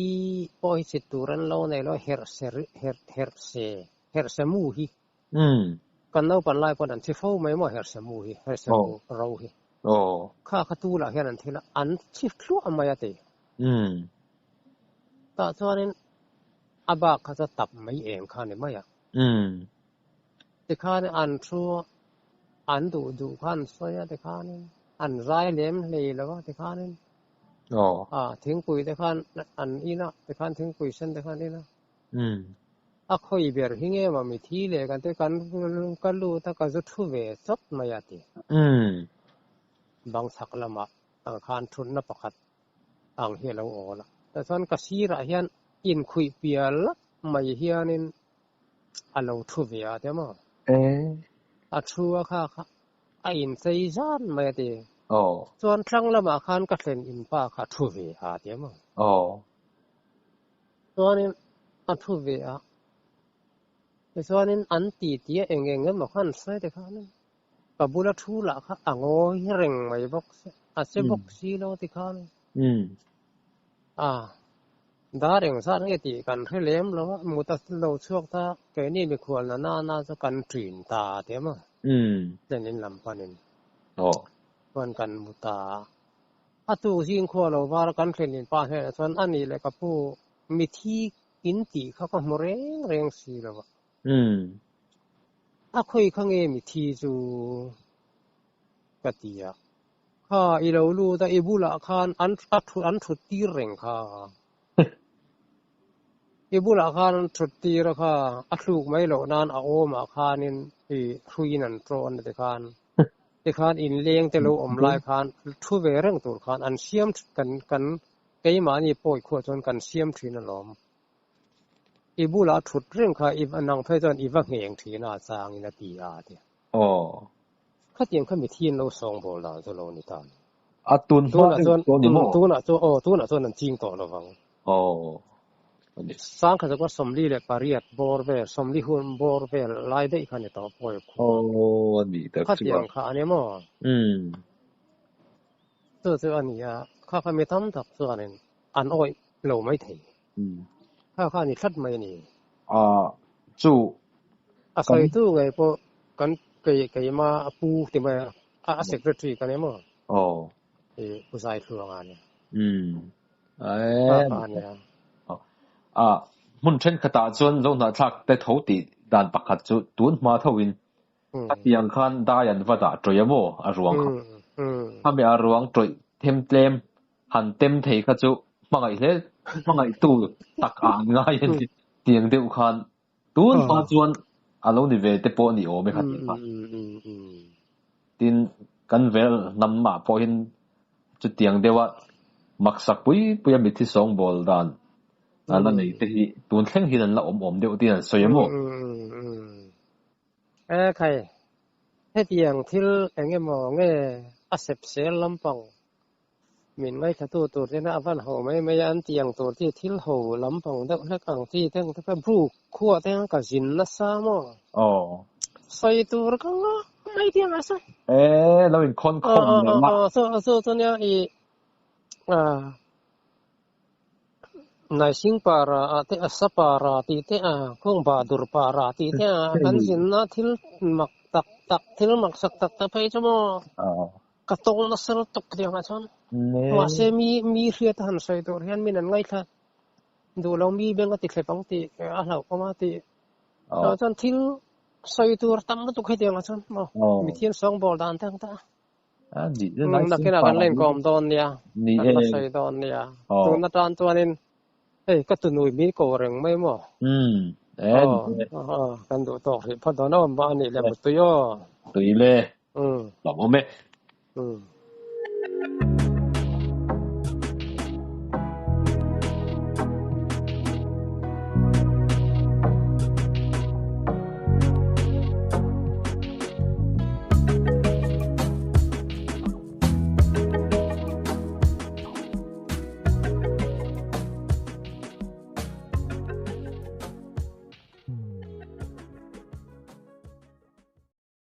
[SPEAKER 1] pawh hi chhit tur an lo nei lo, herh se herh herh se herh se mu hi. Kan naupan lai pawn an thi fo mai maw herh se mu hi, herh se mu ro hi. Kha kha tu lah hian an thil a, an thi thluah mai a ti. Tah chuanin a bak kha chu tap mai eng kha ni mai a. Tikhan an thu an duh duh kha an sawi a tikhanin an zai lem hlei lo a tikhanin a thingpui te khan an in a tikhan thingpui sen te khan an in a. A khawi ber hi nge maw mithi leh kan te kan ka lut a ka zu thu ve chawt mai a ti. Bang chhak lamah ang khan thutna pakhat ang hi a lo awl a. Tichuan ka sirah hian inkhuih pial lap mai hianin a lo thu ve a tia maw? A thu a kha kha a inchei zan mai a ti. Chuan thlang lamah khan ka thlen in pa kha a thu ve a tia maw? Chuanin a thu ve a. Tichuanin an ti tia eng eng emaw khan sawi te khanin Ka bula thu lah kha a ngawi reng mai bawk se, a che bawk si lo ti khan. A, dar eng zat nge tih kan hre lem lo a, mut a lo chhuak ta, keini mikhual na nana chu kan ṭin ta ti a maw? Thlen in lam panin chuan kan mu ta a. A tuk zing khua lo var a kan thlen in pa hnenah chuan a nih leh ka pu mithi in tih kha ka hmu reng reng si lo a. A khawi kha nge mithi chu ka ti a, kha i lo lut a, i bulah khan an an thut tir reng kha. I bulah khan an thut tir a kha, a thluk mai loh nan a awmah khanin i hruiin an tawn a tikhan, tikhan inleng te lo awm lai khan thu ve reng tur khan an siam kan kan. Keimahni pawi khuah chuan kan siam thin alawm. I bulah thut reng kha i nang phei chuan i va ngheng thin a changin a ti a a ti.
[SPEAKER 2] Aw.
[SPEAKER 1] Khatiang kha mithi an lo sawngbawl dan chu lo ni ta ni.
[SPEAKER 2] A tun hma
[SPEAKER 1] Tunah
[SPEAKER 2] deuh
[SPEAKER 1] chuan
[SPEAKER 2] tawh ni maw?
[SPEAKER 1] Tunah chuan aw tunah chuan an ching tawh lovang.
[SPEAKER 2] Aw. A ni.
[SPEAKER 1] Sangkhat 38 bawr vel, 40 hun bawr vel lai daih kha a ni tawh pawi khua.
[SPEAKER 2] Aw a ni tak chu a.
[SPEAKER 1] Khatiang kha a ni maw?
[SPEAKER 2] Umm.
[SPEAKER 1] Chu chu a ni a, kha kha mi tam tak chuanin an awih lo mai thei. Kha kha a ni tlat mai a ni.
[SPEAKER 2] A, chu
[SPEAKER 1] A sawitu ngei pawh kan kei keima a pu ti mai a, a secretary ka ni maw?
[SPEAKER 2] Aw.
[SPEAKER 1] I Pu Zaithluanga a ni.
[SPEAKER 2] Umm.
[SPEAKER 1] Kha kha a ni a.
[SPEAKER 2] A, hmun thenkhatah chuan Zohnahthlak te tho tih dan pakhat chu tun hma thoin A tiang khan dai an va dah tawih a maw a ruang kha? Khami a ruang tawih them tlem han tem thei kha chu hmangaih hle hmangaihtu tak ah an ngai a ni tiang deuh khan tun hma chuan a lo ni ve te pawh ni awm e kha tih kha. Tin, kan vel hnam ah pawhin chutiang deuha maksak pui pui a mithi sawngbawl dan an la nei te hi tun thleng hian an la awm awm deuh tiin an sawi a maw?
[SPEAKER 1] E khai, hetiang thil eng emaw nge a sep sel lampang min ngaithlatu tur te na a van ho mai mai a, an ti ang tur chi thil ho lampang deuh hlek ang chi te ang te kha buk khuah te ang ka zin nasa maw?
[SPEAKER 2] Aw.
[SPEAKER 1] Sawi tur ka ngah mai tiang a sawi.
[SPEAKER 2] E, lo inkhawn khawm leh mah.
[SPEAKER 1] Aw, aw, aw, chu chu nia i, ah. Naising para ah te Asa para tih te a, Kawng Bahadur para tih te a, kan zinna thil mak tak tak, thil mak sak tak tak phei chu maw ka tawng nasa lutuk tiang ah chuan. Mahse mi mi hriat a han sawi tur hian min an ngaithla duh lo, mi beng a ti thlep ang tih a hlauhawm a tih chuan thil sawi tur tam lutuk hetiang ah chuan maw mithiam sawngbawl dan te ang ta. Nakinah kan la inkawm dawn nia, kan la sawi dawn nia. Tun atan chuanin hei ka tunui min ko reng mai maw? Aw, kan duh tawk hrih phawt dawn a awm a nih le mutui aw.
[SPEAKER 2] Tui le, lawm awm e.